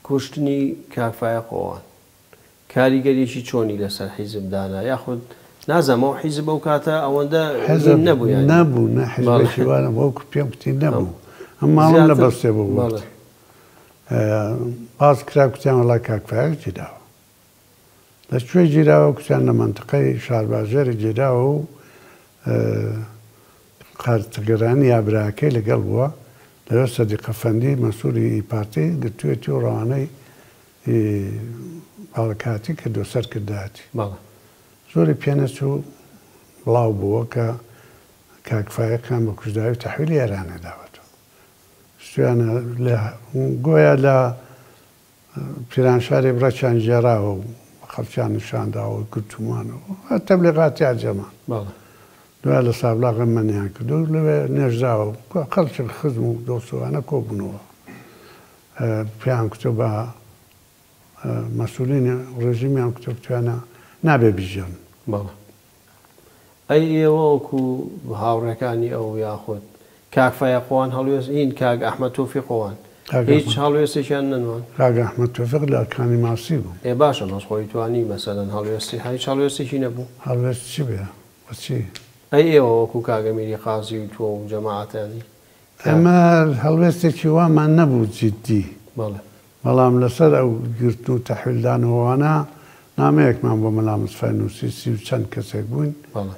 کوشتنی کاک فایەق ئۆغان کاریگەریی چۆنی لەسەر حیزب دانا یاخود نازانم ئەو حیزب ئەو کاتە ئەوەندە حیزب نەبوو یانی نەبوو نە حیزبێکی وا نەبوو وەکو پێم کوتی نەبوو ئەم ماڵم لە بەستێ بوو وەختی باس کرا کوتیان وەڵا کاک فایەق گیراوە لە کوێ گیراوە کوتیان لە مەنتقەی شارباژێر گیراوە و قارتگەرانی یا براکەی لەگەڵ بووە لەوێ سەدیق ئەفەندی مەسوولی ئی پارتی گرتوویەتی و ڕەوانەی باڵەکاتی کردووە سەرکردایەتی. بەڵێ. زۆری پێ نەچوو بڵاو بووە کە کاک فایەقیان بە کوژراوی تەحویلی ئێرانێ داوەتەوە. شتویانە لە گۆیا لە پیرانشاری بڕەکیان گێڕاوە و بە خەڵکیان نیشان داوە و گرتوومانەوە تەبلیغاتی عەجەمان. بەڵێ. دوای لە سابڵاغە مەنیان کرد و لەوێ نێژراوە و خەڵکی خزم و دۆست و ئەوانە کۆبوونەوە. پێیان کوتووە بە مەسئولینی ڕێژیمیان کوتووە کوتویانە نابێ بیگێڕن. بەڵێ. ئەی ئێوە وەکوو هاوڕێکانی ئەو یاخود کاک فایەقۆوان هەڵوێست هین کاک ئەحمەد تۆفیقۆوان هیچ هەڵوێستێکیان نەنوان؟ کاک ئەحمەد تۆفیق لە کانی ماسی بوو. ئێ باشە بەس خۆی توانی مەسەلەن هەڵوێستی هیچ هەڵوێستێکی نەبوو؟ هەڵوێست چی بێ؟ بە چی؟ ئەی ئێوە وەکوو کاک ئەمیری قازی و تۆ و جەماعەتانی کە. ئێمە هەڵوێستێکی وامان نەبوو جیدی. بەڵێ. بەڵام لەسەر ئەو گرتن و تەحویلدان و ئەوانە نامەیەکمان بۆ مەلا مستەفای نووسی، سی و چەند کەسێک بووین. بەڵێ.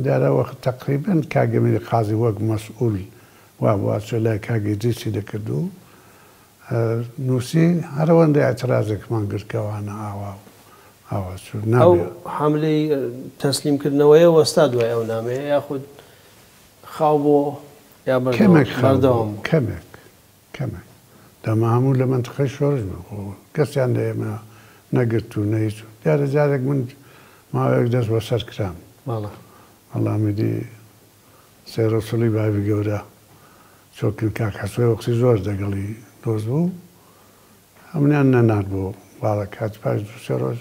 دیارە وەخت تەقریبەن کاک ئەمیری قازی وەک مەسئول وابوو ئەچووە لای کاک ئیدریسی دەکرد و نووسی، هەر ئەوەندە ئیعترازێکمان گرت کە ئەوانە ئاوا و ئاوا چوو ئەو نابێ. حەملەی تەسلیم کردنەوەیە وەستا دوای ئەو نامەیە یاخود خاو بۆ یا کەمێک خاو بەردەوام بوو، بوو؟ کەمێک کەمێک. دەما هەموو لە مەنتقەی شۆرش بوو خۆ کەسیان لە ئێمە نەگرت و نە هیچ. دیارە جارێک من ماوەیەک دەست بەسەر کرام. بەڵێ. بەڵام ئیدی سەی ڕەسووڵی بابی گەورە چۆکن کاک حەسۆی وەختی زۆر دەگەڵی دۆست بوو ئەمنیان نەنارد بۆ باڵەکات پاش دوو سێ ڕۆژ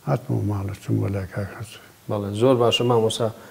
هاتمەوە ماڵە چووم بۆ لای کاک حەسۆی. بەڵێ زۆر باشە مامۆستا.